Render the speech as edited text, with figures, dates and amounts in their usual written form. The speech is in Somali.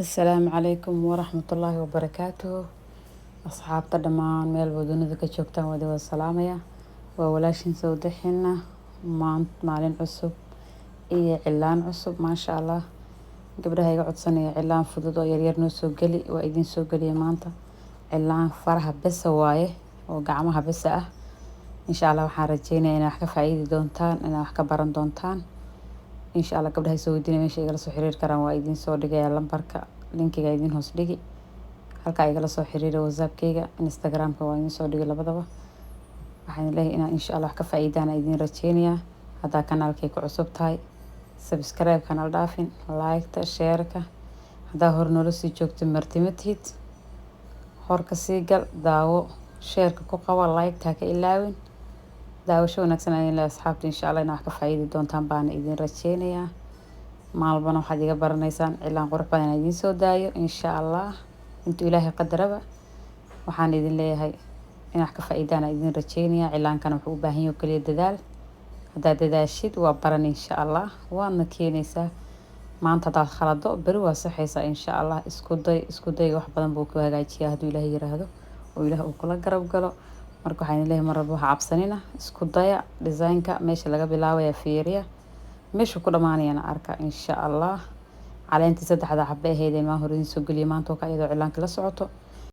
Asalaamu calaykum waraxmatullaahi wabarakaatuhu. Asxaabta dhammaan meel dunida ka joogtaan, wada wada salaamaya. Waa walaashin Sawdaxina. Maalin cusub iyo cilaan cusub, maasha Allah. Gabdhaha iga codsanaya cilaan fudud oo yaryar noo soo geli, waa idiin soo geliya maanta. Cilaan faraha besa waaye oo gacmaha besa ah. Insha Allah waxaan rajeynaya inaad wax ka faa'iidi doontaan, inaad wax ka baran doontaan, insha Allah. Gabdhaha soo weydiinaya meesha igala soo xiriiri karaan, waa idiin soo dhigaya lambarka, linkiga idiin hoos dhigi. Halkaa igala soo xiriira, WhatsAppkeyga, Instagramka waa idiin soo dhigi labadaba. Waxaan leeyahay inaa insha Allah wax ka faa'iidaan idiin rajeynayaa. Haddaa kanaalkay ku cusub tahay, subscribe kanal dhaafin, like-ta, share-ka. Haddaa hor noola sii joogto, martima tihid, hor ka sii gal, daawo, share-ka ku qaba, like-ta ha ka ilaawin. Daawasho wanaagsan ayaan leeyahay asxaabta. Insha Allah inaa wax ka faa'iidi doontaan baana idiin rajeynayaa. Maalbana waxaad iga baranaysaan cilaan qurux badan inaan idiin soo daayo, insha Allah, intuu Ilaahay qadaraba. Waxaan idin leeyahay in wax ka faa'iidaan idin rajeynayaa. Cilaankana wuxuu u baahan yahay oo keliya dadaal. Haddaad dadaashid, waa baran, insha Allah, waadna keenaysaa. Maanta haddaad khalado, beri waa saxaysaa, insha Allah. Isku day, isku dayga wax badan buu ku hagaajiyaa, hadduu Ilaahay yiraahdo oo Ilaah uu kula garab galo. Marka waxaan idin leeyahay, mar walba waxa cabsanina, isku daya. Designka meesha laga bilaabaya fiiriya, meeshuu ku dhamaanayana arka, insha Allah. Caleentii saddexda xabe ahayd ee maan hore idiin soo geliyay maanta oo ka iyadoo cilaanka la socoto.